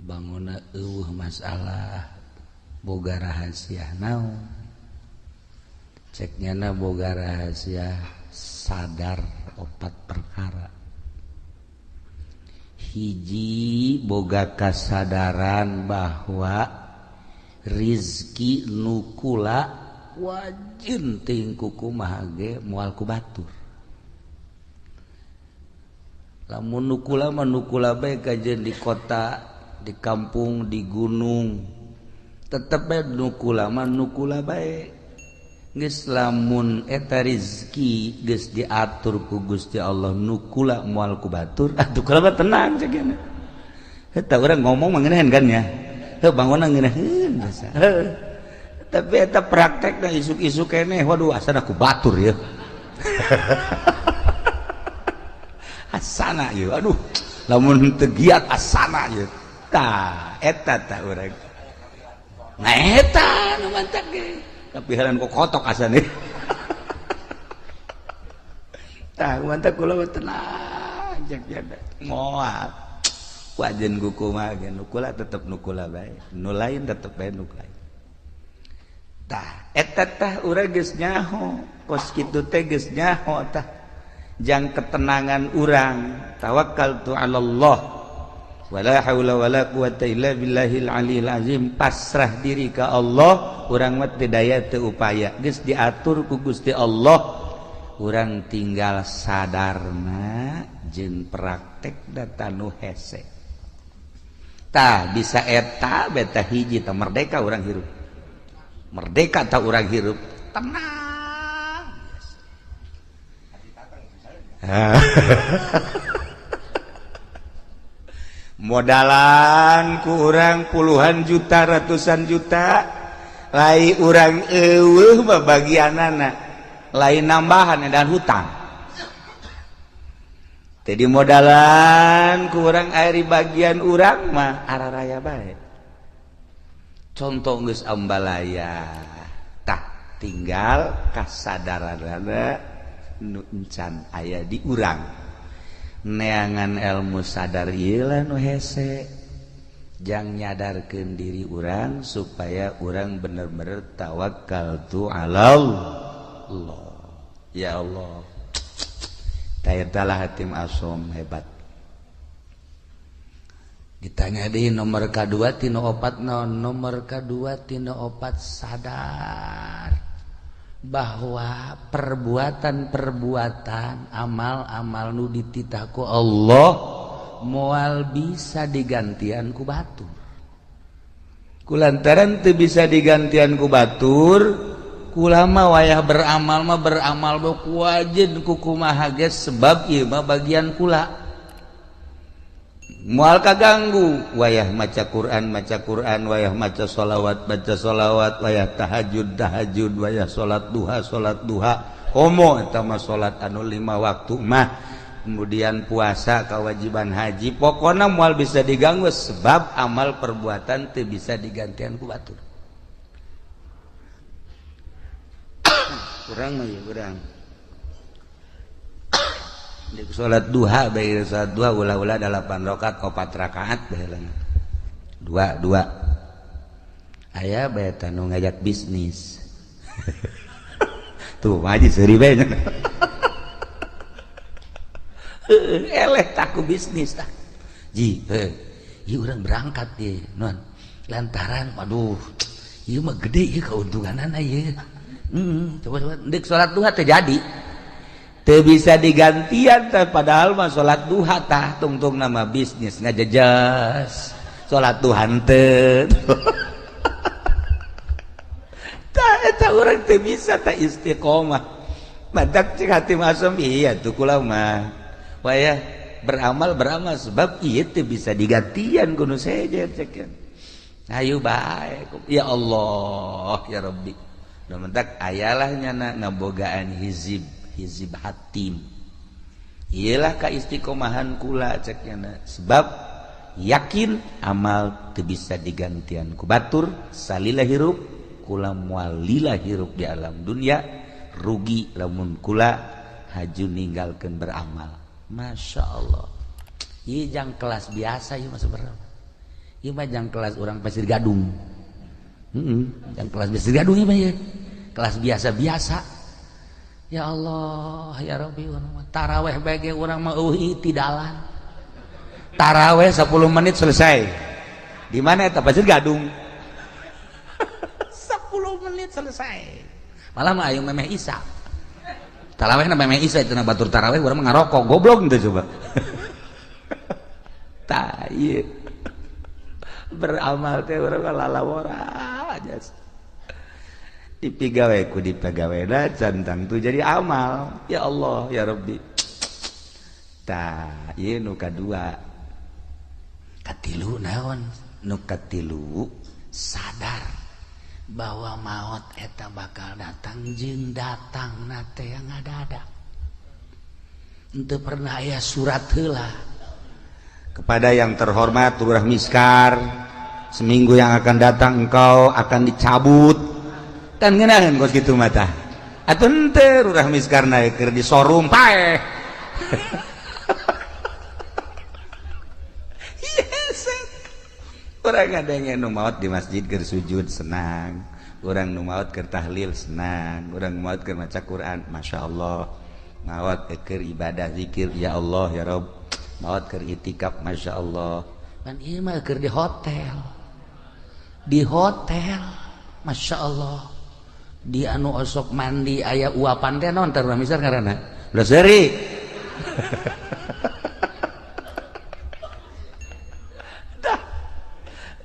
Bangunna eueuh masalah boga rahasia naon. Cek nyana boga rahasia sadar opat perkara. Hiji boga kasadaran bahwa rizki nukula wajin ting kukumaha ge moal ku batur. Lamun nukula mah nukula bae kajeun di kota, di kampung, di gunung. Tetep bae nukula mah nukula bae. Geus lamun eta rizki geus diatur ku Gusti Allah nukula moal ku batur, atuh kula mah tenang cek nya. Eta urang ngomong mah ngeunaheun kan nya. Heuh bangunna ngeunaheun biasa. Heuh. Tapi eta praktekna isuk-isuk keneh waduh asana ku batur ya. Asana ieu aduh lamun teu giat asana ieu. Tah eta tah urang. Nah eta nu mantak ge. Kapiharan ku kotok asane. Tah mantak kula mah tenang cek nya moal. Wajen ku kumaha ge nu kula tetep nu kula bae, nu lain tetep bae nu lain. Tah eta tah urang geus nyaho, kos kitu teh geus nyaho tah. Jang ketenangan urang tawakkaltu 'ala Allah wala haula wala quwata illa billahil aliyil azim, pasrah diri ka Allah, urang mah teu daya teu upaya, geus diatur ku Gusti Allah, urang tinggal sadarna jeung praktek data nu hese. Tah bisa eta beta hiji tah merdeka urang hirup. Merdeka tah urang hirup tenang. Modalan ku urang puluhan juta ratusan juta lai urang eueuh babagianana lain nambahan dan hutang. Jadi modalan ku urang ari bagian urang mah araraya bae. Contoh geus ambalaya tah tinggal kasadaranana nu encan aya di urang. Neangan ilmu sadar ieu lah nu hese jang nyadarkeun diri urang supaya urang bener-bener tawakal tu 'alallah. Ya Allah. Tah lah Hatim Asom hebat. Ditanya di nomor K2 tina opat naon, nomor K2 tina opat sadar bahwa perbuatan-perbuatan amal-amal nu dititah ku Allah moal bisa digantian ku batur. Kulantaran teu bisa digantian ku batur, kulama wayah beramal mah beramal ku wajib ku kumaha ge sebab ieu mah bagian kula. Moal kaganggu wayah maca Quran wayah maca sholawat wayah tahajud tahajud wayah salat duha komo eta mah salat anu 5 waktu mah, kemudian puasa kewajiban haji, pokona moal bisa diganggu sebab amal perbuatan teu bisa digantian ku batur. Kurang mah ya urang salat duha bae, salat duha ulah-ulah 8 rakaat 4 rakaat bae lah. 2 2 aya bae tanu ngajak bisnis. Tuh haji seuri bae. Eleh tak ku bisnis tah. Ji, heuh. Ieu urang berangkat ye, non. Lantaran waduh, ieu mah gede ieu kauntunganana ieu. Coba-coba deuk salat duha teh jadi. Teu bisa digantian teh padahal mah salat duha tah tungtung nama bisnis ngajejas salat duha teu. Tah eta urang teu bisa tah istiqomah. Matak cik hati masum iya tuh kula mah. Wayah beramal beramal sebab ieu teu bisa digantian ku nu sejen cek. Ayo bae ya Allah ya Rabbi. Nu mentak ayalah nyana ngabogaan hizib hizib hatim. Iyalah ka istiqomahan kula cek nyana sebab yakin amal teu bisa digantian ku batur salila hirup kula moal lila hirup di alam dunia rugi lamun kula haju ninggalkeun beramal. Masya Allah. Ieu jang kelas biasa ieu mah sebenarnya. Ieu mah jang kelas urang Pasir Gadung. Heeh, jang kelas Pasir Gadung ieu mah ieu. Kelas biasa-biasa. Ya Allah, ya Rabbi, taraweh bae ge urang mah eueuh itidalan. Taraweh 10 menit selesai. Di mana eta Pasir Gadung? 10 menit selesai. Malah mah ayo memeh isa. Taraweh na memeh isa itu na batur taraweh urang mah ngarokok, goblok teu coba. Tah ieu. Beramal teh urang mah lalawora aja. Dipigawe ku dipegawena can tangtu jadi amal. Ya Allah, ya Rabbi. Tah ieu nu kadua. Katilu naon? Nu katilu sadar bahwa maut eta bakal datang jeung datang na teh yang ngadadak. Henteu pernah aya surat heula. Kepada yang terhormat Lurah Miskar, seminggu yang akan datang engkau akan dicabut. Kan ngeunaheun kos kitu mah tah. Atuh henteu Lurah Miskar na keur disorum paeh. Urang ngadenge nu maot di masjid keur sujud senang, urang nu maot keur tahlil senang, urang nu maot keur maca Quran, Masya Allah, maot keur ibadah zikir ya Allah ya Rob, maot keur itikaf Masya Allah. Pan ieu mah keur di hotel. Di hotel, Masya Allah. Di anu osok mandi aya uapan teh naon teh urang misal ngaranna? Ulah seuri.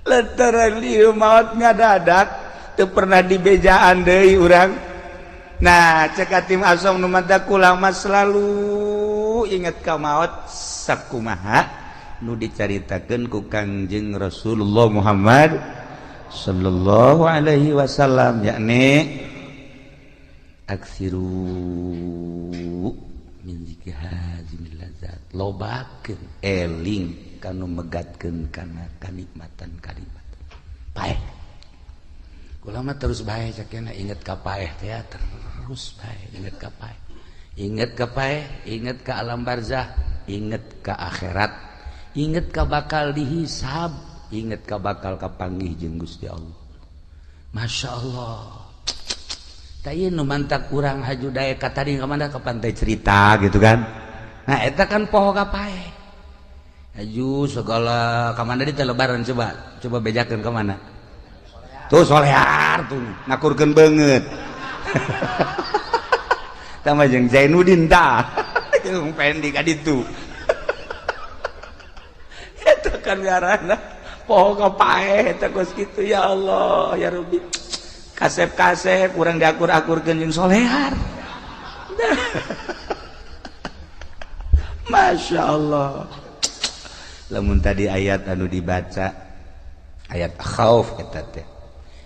Lantaran ieu maot ngadadak teu pernah dibejaan deui urang. Nah, cek Hatim Asom nu mata kulama selalu inget ka maot sakumaha nu dicaritakeun ku Kangjeng Rasulullah Muhammad sallallahu alaihi wasallam, yakni aksiru min zikri hazimil lazat, lobakeun eling kanu megatkeun kana kanikmatan kalimat paeh. Kula mah terus bae cakena inget ka paeh teh terus bae inget ka paeh. Inget ka paeh, inget ka alam barzah, inget ka akhirat, inget ka bakal dihisab, inget ka bakal kapanggih jeung Gusti Allah. Masya Allah. Tah ieu nu mantak urang haju daek ka tadi ka mana ka pantai cerita gitu kan. Nah eta kan poho ka paeh. Haju segala ka mana di lebaran coba coba bejakeun ka mana. Tuh solear tuh ngakurkeun beungeut. Tah mah jeung Zainuddin tah. Jeung Pendi ka ditu. Eta kan ngaranna poho ka paeh eta kos kitu ya Allah ya Rabbi. Kasep-kasep urang diakur-akurkeun jeung solear. Masya Allah. Lamun tadi ayat anu dibaca ayat khauf eta teh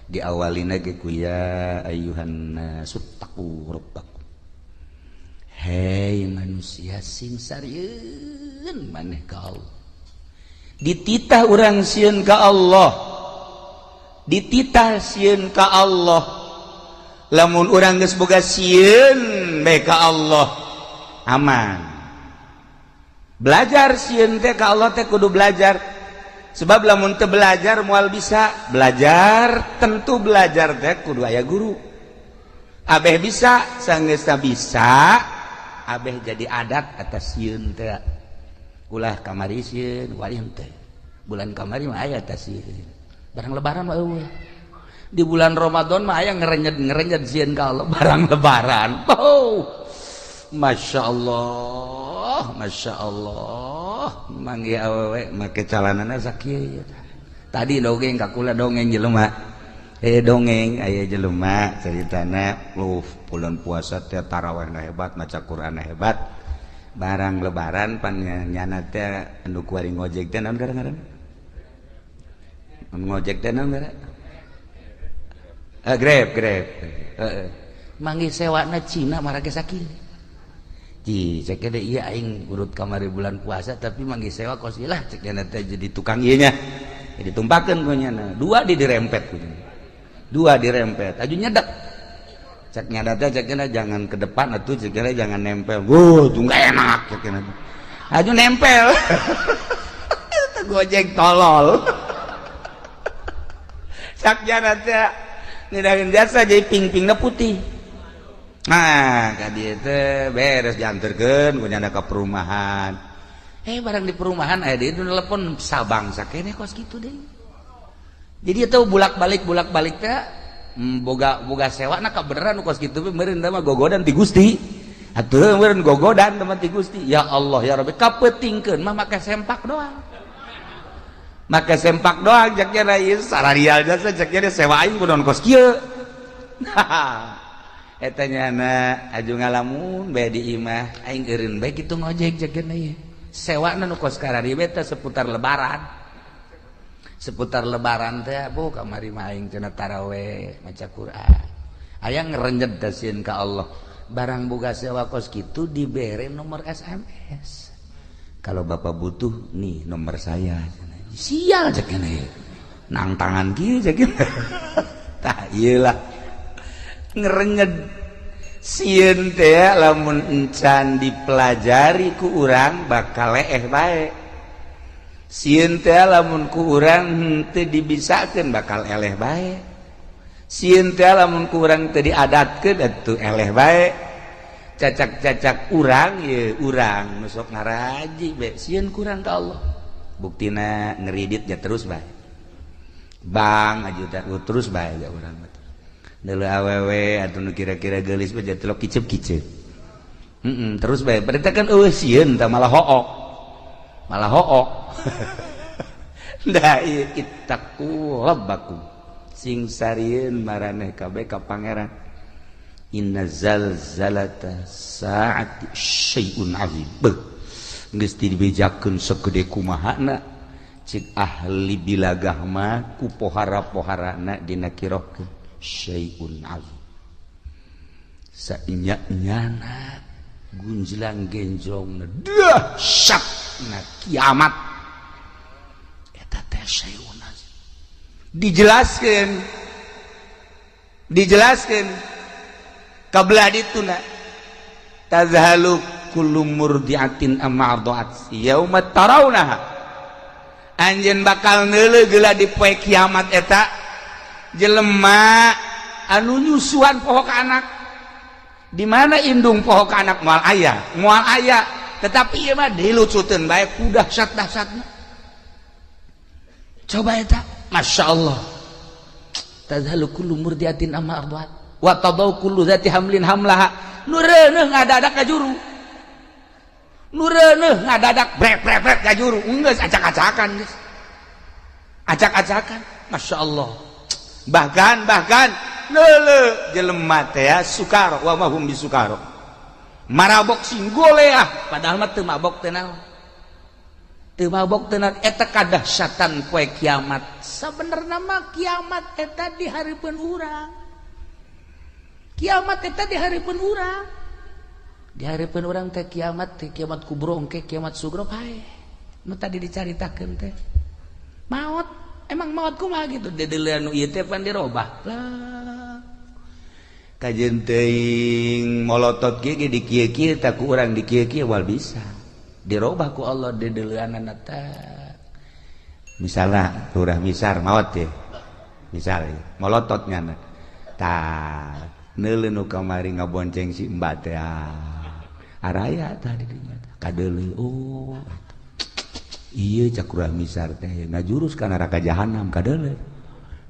diawalina ge ku ya ayyuhan nasu taqu rabbakum. Hei manusia sing sarieun maneh ka Allah. Dititah urang sieun ka Allah. Dititah sieun ka Allah. Lamun urang geus boga sieun bae ka Allah, aman. Belajar sieun teh ka Allah teh kudu belajar. Sebab lamun teu belajar moal bisa. Belajar tentu belajar teh kudu aya guru. Abeh bisa sanggeusna bisa, abeh jadi adat atas sieun teh. Ulah kamari sieun, wali teh. Bulan kamari mah aya atas sieun. Barang lebaran mah eueuh. Di bulan Ramadan mah aya ngerenyet-ngerenyet sieun ka Allah barang lebaran. Oh. Masya Allah, Masya Allah, manggih awewe make calanana sakieu. Tadi dongeng ka kula dongeng jelema. Dongeng aya jelema caritana lu bulan puasa teh tarawehna hebat, maca Qur'an hebat. Barang lebaran pan nyana teh anu kuari ngojek teh naon ngaranna? Ngojek teh naon ngaranna? Grab, Grab. Heeh. Manggih sewana Cina marake sakieu. Ji, cek deh iya aing urut kamari bulan puasa tapi manggih sewa kos lah cek teh jadi tukang ieu nya. Jadi tumpakeun ku nyana. Dua di dirempet ku. Dua dirempet. Aju nyedek. Cek nyada teh cek jangan ke depan atuh cek jangan nempel. Wuh, tuh enggak enak cek Aju nempel. Itu gojek tolol. Cak jana teh ngeundaheun jasa jadi ping-pingna putih. Nah, ka dieu teh beres dianterkeun ku nyana ka perumahan. Barang di perumahan aya deui nu telepon Sabang sakene kos kitu deui. Jadi itu bulak-balik teh boga boga sewa na kabeneran kos kitu meureun mah gogodan ti Gusti. Atuh meureun gogodan teman ti Gusti. Ya Allah ya Rabbi, kapetingkeun mah make sempak doang. Make sempak doang cek nya ieu sararial jasa cek nya sewa aing kunaon kos kieu. Eta nyana aju ngalamun bae di imah aing eureun bae kitu ngojek cek nya ieu. Sewana nu kos karari teh seputar lebaran. Seputar lebaran teh bu kamari mah aing cenah taraweh maca Quran. Aya ngerenjet dasieun ka Allah. Barang boga sewa kos kitu dibere nomor SMS. Kalau bapak butuh nih nomor saya. Sial cek nya. Nang tangan kieu cek nya. Tah ieu lah. Ngerenyet sieun teh lamun encan dipelajari ku urang bakal leeh bae. Sieun teh lamun ku urang henteu dibisakeun bakal eleh bae. Sieun teh lamun ku urang teu diadatkeun atuh eleh bae. Cacak-cacak urang ye urang nu sok ngaraji bae sieun kurang ka Allah. Buktina ngeriditnya terus bae. Bang aju terus bae ja urang mah. Deuleu awewe atuh nu kira-kira geulis mah jadi kicep-kicep. Terus bae. Berarti kan eueuh sieun tah malah hook. Malah hook. Da ieu ittaqu rabbakum. Sing sarieun maraneh kabeh ka pangeran. Inna zalzalata saati syai'un azim. Beuh. Geus dibejakeun segede kumahana cik ahli bilagah mah ku pohara-poharana dina kirohkeun syai'un azim. Sainya-nyana gunjlang genjrongna dahsyatna kiamat eta teh syai'un azim. Dijelaskeun kabelah dituna tazhalu kullu murdiatin amma arda'at yauma tarawnaha. Anjeun bakal neuleuh geula di poe kiamat eta jelema anu nyusuan poho ka anak. Di mana indung poho ka anak moal aya, tetapi ieu mah dilucuteun bae ku dahsyat-dahsyatna. Coba eta, Masya Allah. Tazhalu kullu murdiatin amma arda'at wa tadau kullu dzati hamlin hamlaha. Nu reuneuh ngadadak ka juru. Nu reuneuh ngadadak brek brek brek ka juru. Geus acak-acakan geus. Acak-acakan, Masya Allah. Bahkan neuleuh jelema teh sukaro wa ma hum bisukaro. Marabok sing goleah padahal mah teu mabok teh naon. Teu mabok teh naon eta kadahsyatan poe kiamat. Sabenerna mah kiamat eta di hareupeun urang. Kiamat eta di hareupeun urang. Di hareupeun urang teh kiamat kubro engke kiamat sugro pae. Nu tadi dicaritakeun teh. Maot, emang maot kumaha gitu dedeuleun nu ieu teh pan dirobah. Lah. Kajeun teuing molotot kieu ge di kieu-kieu tah ku urang di kieu-kieu wal bisa. Dirobah ku Allah dedeuleunana teh. Misalna Lurah Misar maot teh. Misal molotot nyana. Tah, neuleuh nu kamari ngabonceng si Mbak teh. Araya tah di dinya kadeuleu oh ieu cak Lurah Misar teh ngajurus ka neraka jahanam kadeuleu.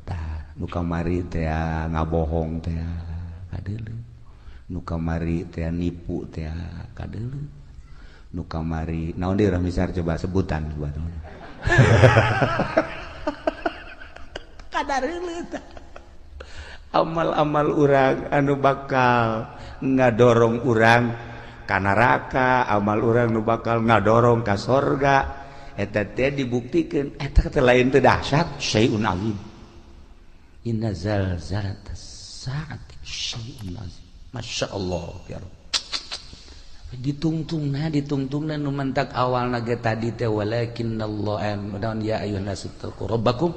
Tah nu kamari teh ngabohong teh kadeuleu. Nu kamari teh nipu teh kadeuleu. Nu kamari naon deui Lurah Misar coba sebutan buat. Kadareuleu tah. Amal-amal urang anu bakal ngadorong urang ka neraka, amal urang nu bakal ngadorong ka sorga eta teh dibuktikeun eta teh lain teh dahsyat syai'un azim. Inna zalzalatas saati syai'un azim. Masya Allah ya Rabb. Ditungtungna nu mentak awalna ge tadi teh walakinnallah dan ya ayyuhan nasu taqu rabbakum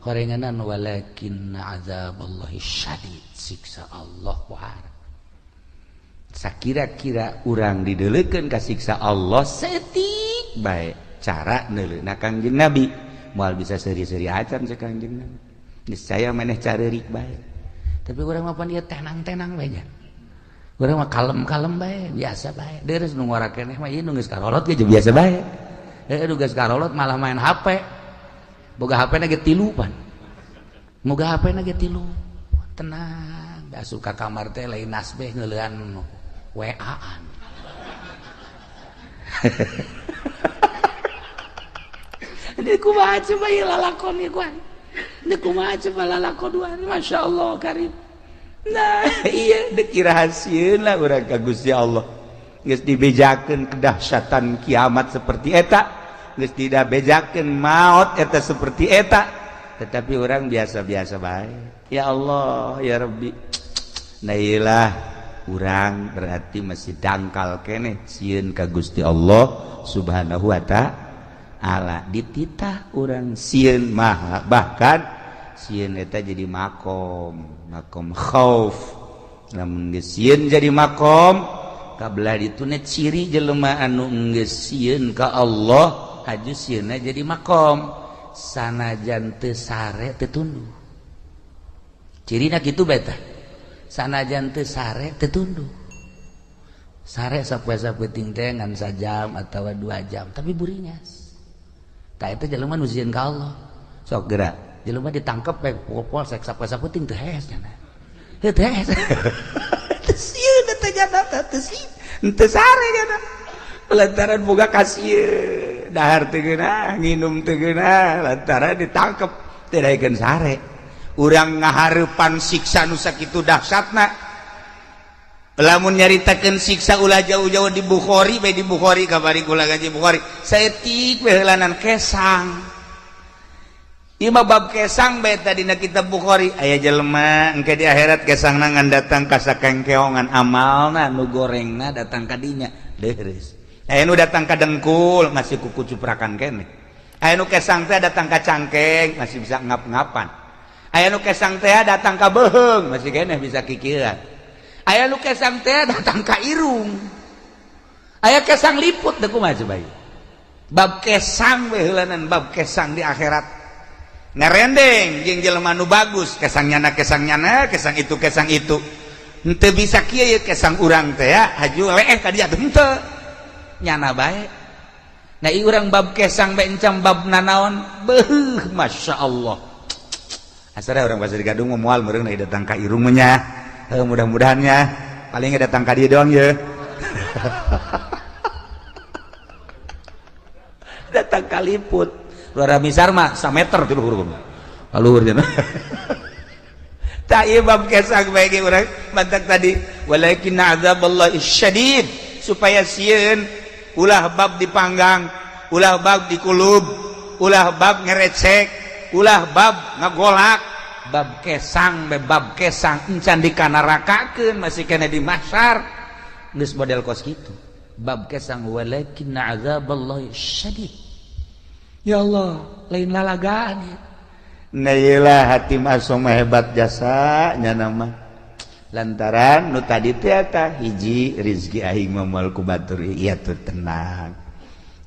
horenganan walakinna azaballahi syadid, siksa Allah pohara. Sakira-kira urang dideulekeun ka siksa Allah setik bae cara neuleuna Kangjeng Nabi moal bisa seuri-seuri acan cek Kangjeng Nabi. Niscaya maneh careurik bae. Tapi urang mah pan ieu tenang-tenang bae nya. Urang mah kalem-kalem bae, biasa bae. Deres nu ngora keneh mah ieu nu geus karolot ge biasa bae. Heeh, nu geus karolot malah main HP. Boga HP na ge tilu pan. Moga HP na ge tilu. Tenang, asup ka kamar teh lain nasbeh ngeulean WA-an. Ini kumaha coba ieu lalakon ieu kuan. Ini kumaha coba lalakon dua. Masya Allah karim. Nah, iya deuk rahasieun lah urang ka Gusti Allah. Geus dibejakeun kedahsyatan kiamat seperti eta, geus dibejakeun maot eta seperti eta. Tetapi orang biasa-biasa bae. Ya Allah, ya Rabbi. Nah iyalah urang berarti masih dangkal keneh sieun ka Gusti Allah Subhanahu wa ta'ala. Dititah urang sieun mah bahkan sieun eta jadi makom, makom khauf. Lamun geus sieun jadi makom, kabelah dituna ciri jelema anu geus sieun ka Allah, haju sieunna jadi makom. Sanajan teu sare teu tunduh. Cirina kitu bae tah. Sanajan teu sare teu tunduh. Sare sapoe-sapoe teh ngan sajam atawa 2 jam, tapi buringas. Tah eta jelema nu sieun ka Allah. Sok geura jelema ditangkep bae polsek sapoe-sapoe teh teu hees cenah. Heuh teu hees. Teu sieun eta jana teh teu sieun. Teu sare jana. Lantaran boga kasieun, dahar teu geunah, nginum teu geunah, lantaran ditangkep teu daekeun sare. Urang ngahareupan siksa nu sakitu dahsyatna. Lamun nyaritakeun siksa ulah jauh-jauh di Bukhari bae, di Bukhari kabari kula gaji Bukhari. Saeutik we heulanan kesang. Ieu mah bab kesang bae tadi dina kitab Bukhari. Aya jelema engke di akhirat kesangna ngan datang ka sakengkeongan amalna nu gorengna datang ka dinya. Deres. Aya nu datang ka dengkul masih kuku cuprakan keneh. Aya nu kesang teh datang ka cangkeng masih bisa ngap-ngapan. Aya nu kesang teh datang ka beuheung masih keneh bisa kikieuan. Aya nu kesang teh datang ka irung. Aya kesang liput teh kumaha coba ieu. Bab kesang we heulanan bab kesang di akhirat. Ngarendeng jeung jelema nu bagus, kesang nyana kesang nyana, kesang itu kesang itu. Henteu bisa kieu ye kesang urang teh ya, haju leeh ka dieu henteu. Nyana bae. Nah ieu urang bab kesang bae encam bab nanaon, beuh masyaallah. Asal orang Pasir Gadung mau mual meureun datang ka irung mah nya. Mudah-mudahannya paling datang ka dieu doang ye. Datang ka liput. Luar misar mah sameter ti luhur kumaha. Kaluhur cenah. Tah ieu bab kesang bae ge urang mantak tadi walakin azaballahi syadid supaya sieun ulah bab dipanggang, ulah bab dikulub, ulah bab ngerecek, ulah bab ngagolak, bab kesang be bab kesang encan dikanarakakeun masih kena di mahsyar geus model kos kitu. Bab kesang walakin azaballahi syadid. Ya Allah, lain lalagaan ya. Nah iyalah hati masuk hebat jasa nya nama. Lantaran nu tadi teh eta hiji rizki aing mah moal ku batur ieu tuh tenang.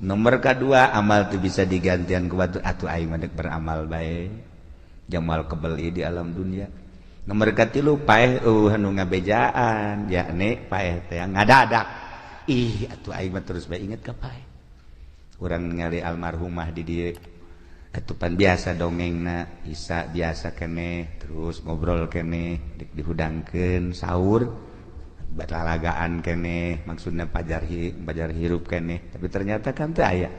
Nomor kedua amal tuh bisa digantian ku batur atuh aing mah dek beramal bae. Jamal kebeli di alam dunia. Nomor katilu paeh eueuh anu ngabejaan yakni paeh teh ngadadak. Ih atuh aing mah terus bae inget ka paeh. Urang ningali almarhumah di dieu atupan biasa dongengna isa biasa keneh terus ngobrol keneh dek dihudangkeun sahur balalagaan keneh maksudna pajar hirup keneh tapi ternyata kan teu aya.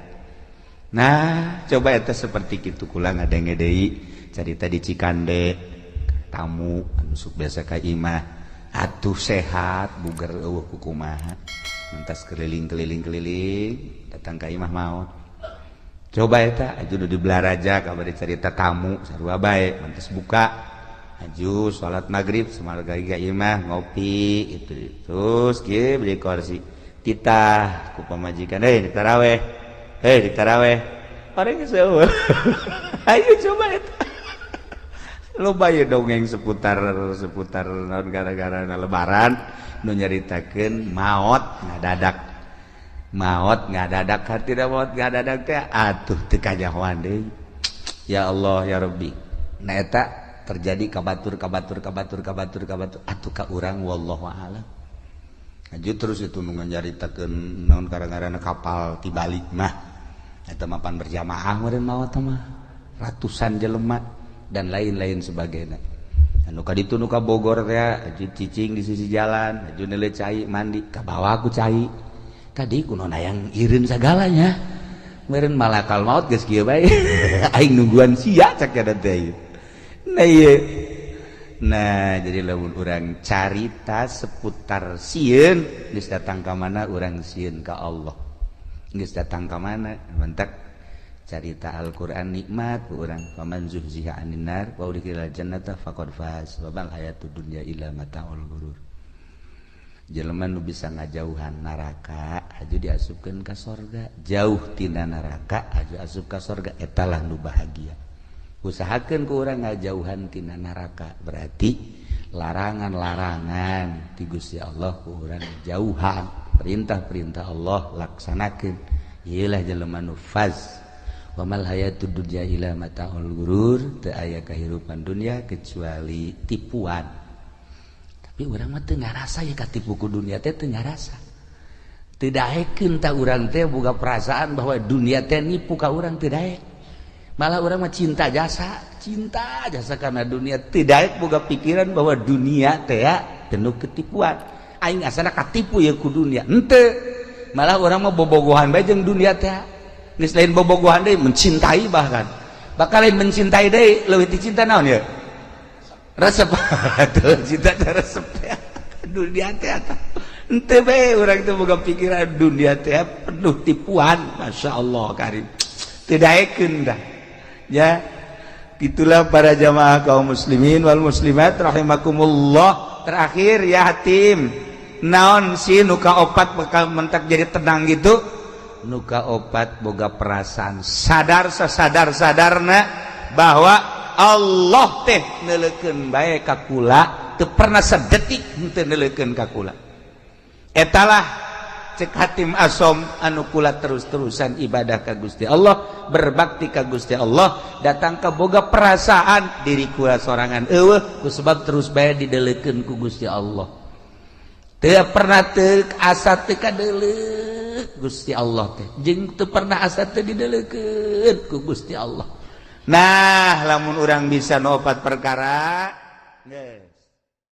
Nah coba eta seperti kitu kula ngadenge deui carita di Cikande tamu anu sok biasa ka imah atuh sehat buger eueuh kukumaha mentas keliling-keliling-keliling datang ka imah maot. Coba eta aju nu di Belaraja kabari carita tamu sarua bae mentas buka aju salat maghrib samarga ka imah ngopi itu terus kieu beli kursi titah ku pamajikan heuh ditaraweh heuh ditaraweh orang geus eueuh. Ayo coba eta loba ye dongeng seputar naon gara-gara lebaran nu nyaritakeun maot ngadadak maot ngadadak hartina maot ngadadak teh atuh teu kanyahoan deui. Ya Allah ya Rabbi. Nah eta Terjadi ka batur, ka batur, ka batur, ka batur, ka batur atuh ka urang, wallahu a'lam. Aju terus itu nu nyaritakeun naon karang-karana kapal tibalik mah, eta mapan berjamaah meureun maot mah, ratusan jelema dan lain-lain sebagainya. Anu ka ditu nu ka Bogor teh aju cicing di sisi jalan, aju neuleu cai, mandi ka bawa ku cai tadi kuno hayang ireun sagalanya. Meureun malakal maut geus kieu bae, "Aing nungguan sia," cak teh. Nah, ieu. Nah, jadi lamun urang carita seputar sieun, geus datang ka mana urang sieun ka Allah, geus datang ka mana. Mantak carita Al-Qur'an nikmat ku urang, faman zuhziha 'anin nar wa udkhilal jannata faqad faz wa mal hayatud dunya illa mataul ghurur. Jelema nu bisa ngajauhan neraka aju diasupkeun ka sorga, jauh tina neraka aju asup ka sorga, etalah nu bahagia. Usahakan ku urang ngajauhan tina neraka, berarti larangan-larangan ti Gusti Allah ku urang jauhan, perintah-perintah Allah laksanakeun. Ieulah jelema nu faz. Wa mal hayatud dunya illa mataul ghurur, teu aya kahirupan dunia kecuali tipuan. Tapi urang mah teu ngarasa ya katipu ku dunia teh, teu ngarasa, teu daekeun. Ta urang teh boga perasaan bahwa dunia teh nipu ka urang, teu daek. Malah urang mah cinta jasa, cinta jasa karena dunia, tidak boga pikiran bahwa dunia teh ya penuh ketipuan. Aing asana katipu ya ku dunia, henteu. Malah urang mah bobogohan bae jeung dunia teh. Geus lain bobogohan deui, mencintai, bahkan bakal lain mencintai deui, leuwih ti cinta naon ya, resep. Tuh, cinta teh resep ya dunia teh. Henteu bae urang teh boga pikiran dunia teh penuh tipuan. Masya Allah karim, teu daekeun dah ya. Itulah para jamaah kaum muslimin wal muslimat rahimakumullah. Terakhir ya, Hatim, naon sih nu ka opat bakal mentak jadi tenang gitu? Nu ka opat, boga perasaan sadar sasadar sadarna bahwa Allah teh neuleukeun bae ka kula, teu pernah sedetik henteu neuleukeun ka kula. Etalah cek Hatim Asom anu kula terus-terusan ibadah ka Gusti Allah, berbakti ka Gusti Allah, datang ke boga perasaan diri kula sorangan eueuh, ku sebab terus bae didelekeun ku Gusti Allah. Teu pernah teu asa teu kadeuleuk Gusti Allah teh, jeung teu pernah asa teu didelekeun ku Gusti Allah. Nah, lamun urang bisa nu opat perkara.